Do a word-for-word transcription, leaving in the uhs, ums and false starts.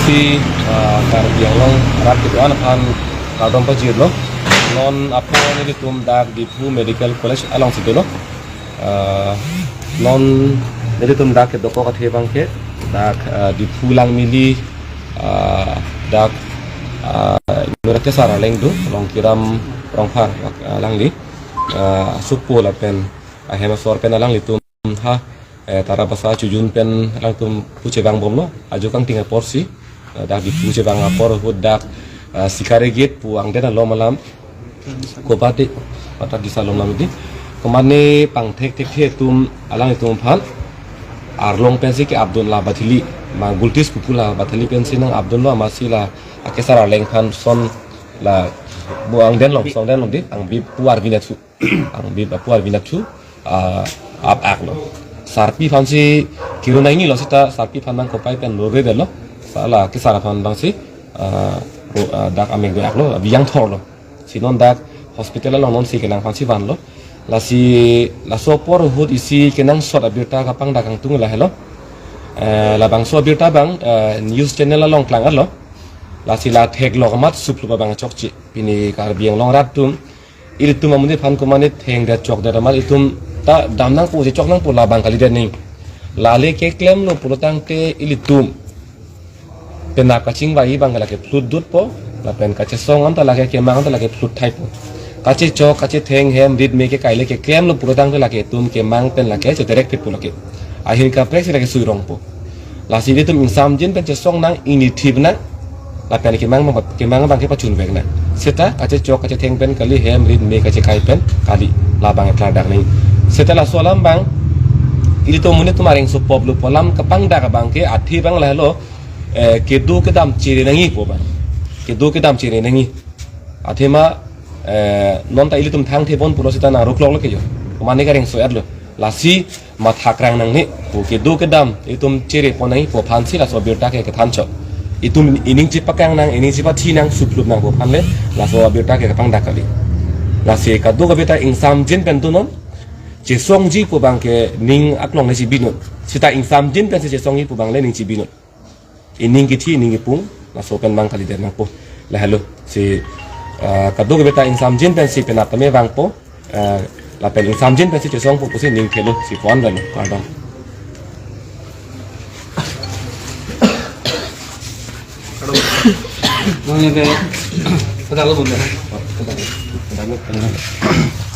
Di, ah, Karbi Anglong arat kedo-an aphan kardom pajirlo. Non apor nelitum dak Diphu Medical College alongsi dolo. Ah, non nelitum dak kedokok athe abangke dak, ah, Diphu Langmili, ah, dak, ah, Nurate Sar aleng do, Longkiram Rongphar, ah, alangli, ah, supo lapen ahem asor pen alanglitum ha, eh, Tarabasa chojun pen alangtum pu chevang bomlo, ajo kangting aporsi, eh, dak Diphu chevang apor ahut dak, eh, Sikari Gate pu angden alom alam, kopati, patak disa alom alam di. Komane pangthek thekthe atum alanglitum aphan arlong pensi ke-apdun la bathili, ma gultis pupu la bathili pensi nang-apdunlo, amatsi la akesar aleng aphan son la bo angden along, songden along di, Angbip pu arvinathu. Angbip pu arvinathu, ah, ap-aklo. Sarpi aphansi kiru nangnelo seta sarpi aphan nangkopai pen lore detlo. Seta la kesar aphan abangsi, ah, ro-, ah, dak amek do-aklo, abi yang thorlo. Si non dak hospital along nonsi kelang aphansi vanlo. Lasi laso apor ahut isi kenangsot abirta kapangdak kangtung lahelo. Eh, labangso abirta abang, eh, news channel along klang-etlo. Lasi la theklok amat suplup abang chokche. Pini Karbi Anglong arat atum, ilitum amonit aphan komane thengdet chokdet amat itum ta dam nangpo, chechok nangpo, labang kalidet ning. Lale keklemlo pulotangte ilitum penap kachingvai abang lake phlut dutpo, lapen kachesong anta lake, kemang anta lake phlut thaipo. Kachechok, kachetheng, hem rit me kekai le keklemlo pulotangte lake itum kemang pen lake chederek phitpo lake. Ahin kaprek si lake suirongpo. Lasi ilitum ingsamjin pen chesong nang, ingni thip nang, lapen kemang abang, kemang abangke pachunvek nang. Seta kachechok kachetheng pen kali, hem rit me kachekai pen kali, labang klardak nang. Seta laso alam abang ilitum amonit atum areng supop lupo, alam kapangdak abangke athe abang lahelo, eh, kedo kedam chere nangjipo abang. Kedo kedam chere nangji. Athema, eh, non ta ilitum thangthebon pulo seta nang rukloklo ke jo. Komane kareng so-etlo. Lasi matha krang nangne, pu kedo kedam itum cherepon nangjipo aphansi laso abirta ke kethanchot. Itum ining chepakang nang, ining chepathi nang, suplup nang pu aphan le laso abirta ke kapangdak kali. Lasi kadokave ta ingsamjin pen donon, chesongji pu abangke ning aklong le chibinon. Seta ingsamjin pensi chesongji pu abang le ning chibinon. Ining kithi, ining kipung, laso pen abang kalidet nangpo. Lahelo, si, ah, kadokave ta ingsamjin pensi penap tame vangpo, ah, lapen ingsamjin pensi chesongpo pusi ning thelo, si puan dalo, kardom. Mane ke, padahal bunda. Padahal, padahal, padahal.